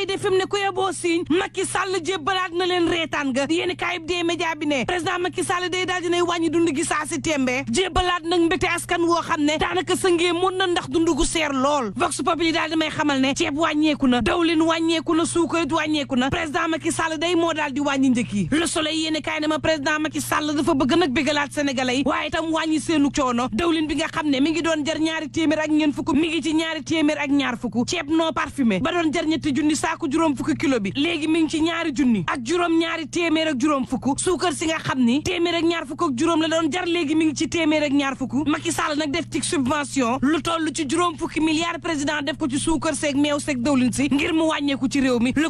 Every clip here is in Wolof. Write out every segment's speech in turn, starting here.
yi de fi mu ne ku yeboo siiñ Macky Sall jébbalaat na leen reetaan ga yéeni kaay bi dee média bi ne président Macky Sall day daal dinay wàññi dund gi saa si tembe jébbalaat nag mbéte askan woo xam ne daanaka sëngee mën na ndax dund gu seer lool vox populi daal di may xamal ne ceeb wàññeeku na dawlin wàññeeku na suukar wàññeeku na président Macky Sall day moo daal di wàññi njëkk yi Le Soleil yéeni kaay ne ma président Macky Sall dafa bëgg nag bégalaat sénégalais yi waaye itam wàññi seenu coono dawlin bi nga xam ne mi ngi doon jar ñaari téeméer ak ñeent fukk mi ngi ci ñaari téeméer ak ñaar fukk ceeb non parfumé ba doon jar ñetti junni saaku juróom fukk kilo bi léegi mi ngi ci ñaari junni ak juróom ñaari téeméer ak juróom fukk suukar si nga xam ni téeméer ak ñaar fukk ak juróom la doon jar léegi mi ngi ci téeméer ak ñaar fukk Macky Sall nag def ci subvention lu toll ci juróom fukki milliards président def ko ci suukar seeg meew seeg dawlin si ngir mu wàññeeku ci réew mi le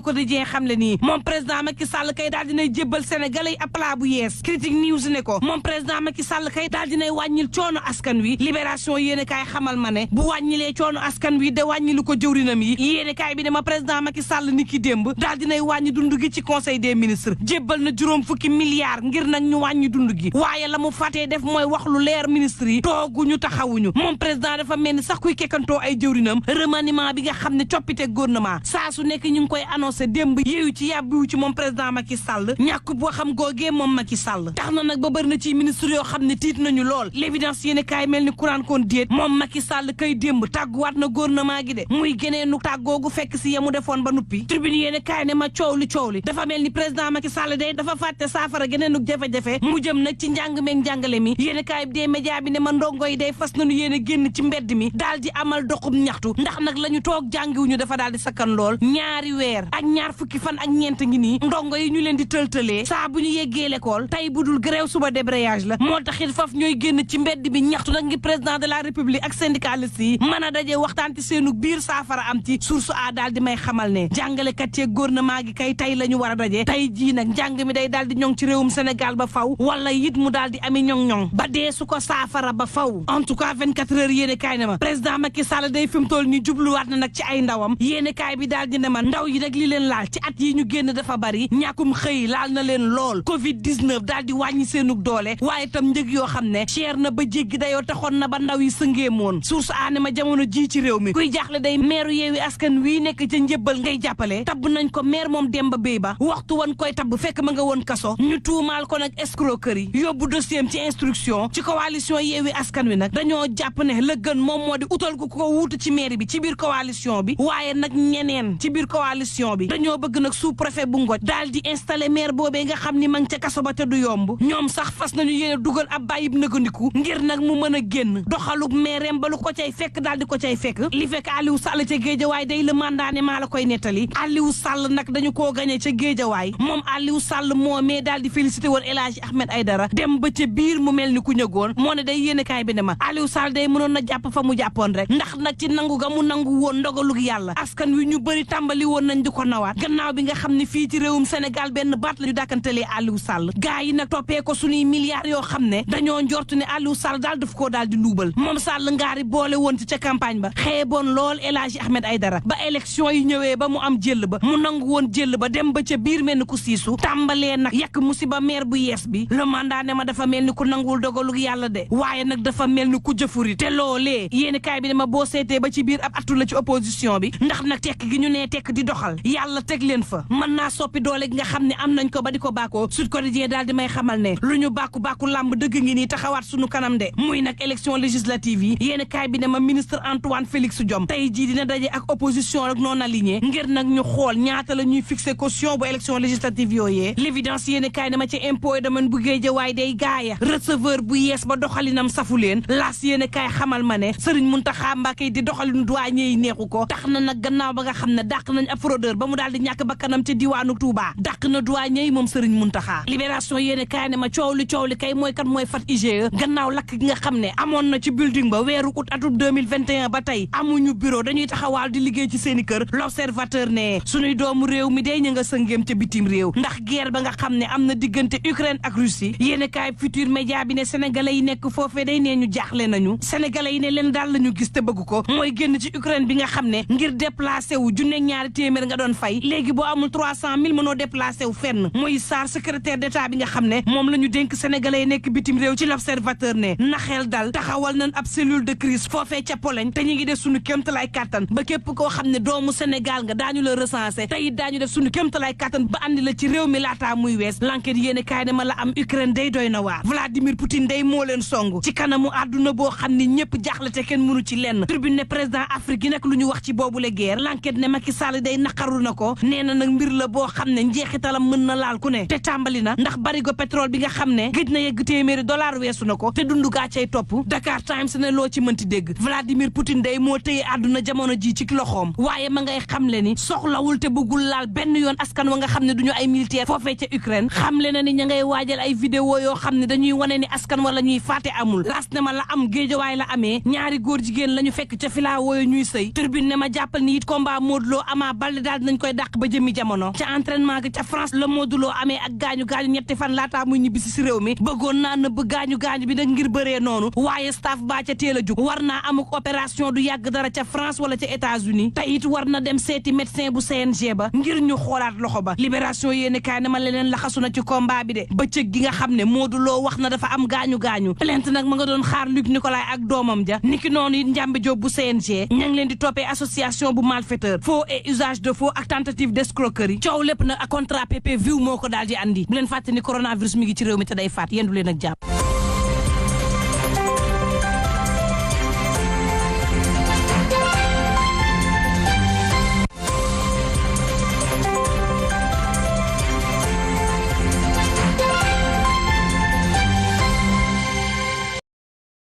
quotidien xam le nii moom président Macky Sall kay daal dinay jébbal sénégalais yi ab plat bu yees critique news ne ko moom président Macky Sall kay daal dinay wàññil coono askan wi libération yéene kaay xamal ma ne bu wàññilee coono askan wi de wàññilu ko jëwrinam yi yéene kaay bi dama président Macky Sall ni ki démb daal dinay wàññi dund gi ci conseil des ministres jébbal na juróom fukki milliards ngir nag ñu wàññi dund gi waaye la mu fàttee def mooy wax lu leer ministre yi tooguñu taxawuñu moom président dafa mel ni sax kuy kekkantoo ay jëwrinam remaniement bi nga xam ne coppite gouvernement saa su nekk ñu ngi koy annoncé démb yéeyu ci yàbbiwu ci moom président Macky Sall ñàkk boo xam googee moom Macky Sall tax na nag ba bëri na ci ministre yoo xam ne tiit nañu lool l'évidence yéene kaay mel ni kuraan koon déet moom Macky Sall kay démb tàgguwaat na gouvernement gi de muy géneenu tàggoogu fekk si yemu defoon ba nuppi tribune yéene kaay ne ma coow li dafa mel ni président Macky Sall day dafa fàtte saafara geneenu jafe-jafe mu jëm nag ci njàng meeg njàngale mi yéene kaay bi dee média bi ne ma ndongo yi day fas nañu yéene génn ci mbedd mi daal di amal doxum ñaxtu ndax nag la ñu toog jàngiwuñu dafa daal di sakkan lool ñaari weer ak ñaar fukki fan ak ñeent ngi nii ndongo yi ñu leen di tëltëlee saa bu ñu yeggee l'école tey budul grève suba débrayage la moo taxit faf ñooy génn ci mbedd bi ñaxtu nag ngir président de la république ak syndicalistes yi mën a daje waxtaan ci seenu biir saafara am ci source a daal di may xamal ne jàngalekat yeeg gouvernement gi kay tey la ñu war a daje tey jii nag njàng mi day daal di ñoŋ ci réewum Sénégal ba faw wala it mu daal di ami ñoŋ-ñoŋ ba dee su ko saafara ba faw en tout cas 24 heures yéene kaay ne ma président Macky Sall day fi mu toll ni jubluwaat na nag ci ay ndawam yéene kaay bi daal di ne ma ndaw yi nag li leen laal ci at yi ñu génn dafa bari ñàkkum xëy laal na leen lool covid 19 daal di wàññi seenug doole waaye tam njëg yoo xam ne cher na ba jéggi dayoo taxoon na ba ndaw yi sëngeemoon source aane ma jamono ji ci réew mi kuy jaaxle day meeru yeewi askan wii nekk ca njëbbal ngay jàppale tabb nañ ko maire moom Demba Bey ba waxtu wan koy tabb fekk ma nga woon kaso ñu tuumaal ko nag escroquerie yóbbu dossier ci instruction ci coalition yeewi askan wi nag dañoo jàpp ne la gën moom moo di utal ko wuutu ci maire bi ci biir coalition bi waaye nag ñeneen ci biir coalition bi dañoo bëgg nag sous préfet bu Ngoj daal di installé maire boobee nga xam ni ma ngi ca kaso ba te du yomb ñoom sax fas nañu yéene dugal ab bàyyib nëgandiku ngir nag mu mën a génn doxaluk maireem ba lu ko cay fekk daal di ko cay fekk li fekk Aliou Sall ca Géejawaay day la mandaane maa la koy nettali Aliou Sall nag dañu koo gañe ca Géejawaay moom Aliou Sall moomee daal di félicité woon El Hadji Ahmed Aïdara dem ba ca biir mu mel ni ku ñëgoon moo ne day yéene kaay bi ne ma Aliou Sall day mënoon na jàpp fa mu jàppoon rek ndax nag ci nangu ga mu nangu woon ndogalug yàlla askan wi ñu bëri tàmbali woon nañ di ko nawaat gannaaw bi nga xam ne fii ci réewum Sénégal benn baat la ñu dàkkantalee Aliou Sall gaa yi nag toppee ko suñuy milliards yoo xam ne dañoo njort ne Aliou Sall daal daf koo daal di luubal moom Sall ngaari boole woon ci ca campagne ba xeeboon lool El Hadji Ahmed Aïdara ba élection yi ñëwee ba mu am jëll ba mu nangu woon jëll ba dem ba ca biir mel ni ku siisu tàmbalee nag yàq musiba maire bu yees bi le mandat ne ma dafa mel ni ku nanguwul dogalug yàlla de waaye nag dafa mel ni ku jëfuri te loolee yéeni kaay bi ne ma boo seetee ba ci biir ab attu la ci opposition bi ndax nag tekk gi ñu nee tekk di doxal yàlla teg leen fa mën naa soppi doole gi nga xam ne am nañ ko ba di ko bàkkoo Sud Quotidien daal di may xamal ne lu ñu bàkku làmb dëgg ngi nii taxawaat sunu kanam de muy nag élection législative yi yéeni kaay bi ne ma ministre Antoine Félix Diome tey jii dina daje ak opposition rek non aligné ngir nag ñu xool ñaata la ñuy fixé caution bu élection législative yooyee l'évidence yéeni kaay ne ma ci impôt et domaine bu Géejawaay day gaaya receveur bu yees ba doxalinam safu leen laas yéeni kaay xamal ma ne Serigne Mountakha Mbacké di doxalinu douanier yi neexu ko tax na nag gannaaw ba nga xam ne dàq nañ ab fraudeur ba mu daal di ñàkk bakkanam ci diwaanu Touba dàq na douanier yi moom Serigne Mountakha libération yéeni kaay ne ma coow li kay mooy kat mooy fat IGE gannaaw lakk gi nga xam ne amoon na ci building ba weeru août atum 2021 ba tey amuñu bureau dañuy taxawaal di liggéey ci seeni kër l'observateur ne suñuy doomu réew mi day ñu nga sëngeem ca bitim réew ndax guerre ba nga xam ne am na diggante Ukraine ak Russie yéeni kaay Futur Média bi ne sénégalais yi nekk foofee day nee ñu jaaxle nañu sénégalais yi ne leen daal lañu gis te bëgg ko mooy génn ci Ukraine bi nga xam ne ngir déplacé wu junne ñaari téeméer nga doon fay léegi boo amul 300 000 mënoo déplacé wu fenn mooy Sarr secrétaire d'État bi nga xam ne moom la ñu dénk sénégalais yi nekk bitim réew ci l'observateur ne naxeel dal taxawal nañ ab cellule de crise foofee ca Pologne te ñu ngi def suñu kéemtalaay kàttan ba képp koo xam ne doomu Sénégal nga daañu la recensé te it daañu def suñu kéemtalaay kattan ba andi la ci réew mi laataa muy wees l'enquête yéene kaay ne ma la am Ukraine day doy na waar Vladimir Poutine day moo leen song ci kanamu àdduna boo xam ne ñëpp jaaxle te kenn mënu ci lenn tribune ne président Afrique yi nag lu ñu wax ci boobule guerre l'enquête ne Macky Sall day naqaru na ko nee na nag mbir la boo xam ne njeexitalam mën na laal ku ne te tàmbali na ndax barigo pétrole bi nga xam ne gëj na yegg $1,000 weesu na ko te dundu gaa cay topp Dakar Times ne loo ci mënti dégg Vladimir Poutine day moo tëye àdduna jamono ji ci loxoom waaye ma ngay xamle ni soxlawul te bëggul laal benn yoon askan wa nga xam ne duñu ay militaire foofee ca Ukraine xamle na ni ña ngay waajal ay vidéo yoo xam ne dañuy wane ni askan wala ñuy faate amul las ne ma la am géejawaay la amee ñaari góor jigéen la ñu fekk ca filaa wooyu ñuy sëy turbine ne ma jàppal ni it combat Modou Lo Ama Baldé daal dinañ koy dàq ba jëmi jamono ca entraînement ga ca France la Modou Lo amee ak gaañu-gaañu ñetti fan laataa muy ñibbisi si réew mi bëggoon naa nëbb gaañu-gaañu bi nag ngir bëree noonu waaye staff baa ca teel a jug war naa amuk opération du yàgg dara ca France wala ca États-Unis te it war na dem seeti médecin bu CNG ba ngir ñu xoolaat loxo ba libération yéene kaay ne ma leneen laxasu na ci combat bi de bëccëg gi nga xam ne Modou Lo wax na dafa am gaañu-gaañu plainte nag ma nga doon xaar Luc Nicolaï ak doomam ja niki noonu it Njambe Diop bu CNG ña ngi leen di toppee association bu malfaiteur faux et usage de faux ak tentative d'escroquerie coow lépp nag ak contrat PPV moo ko daal di andi bu leen fàtte ni coronavirus mi ngi ci réew mi te day faat yendu leen ak jàmm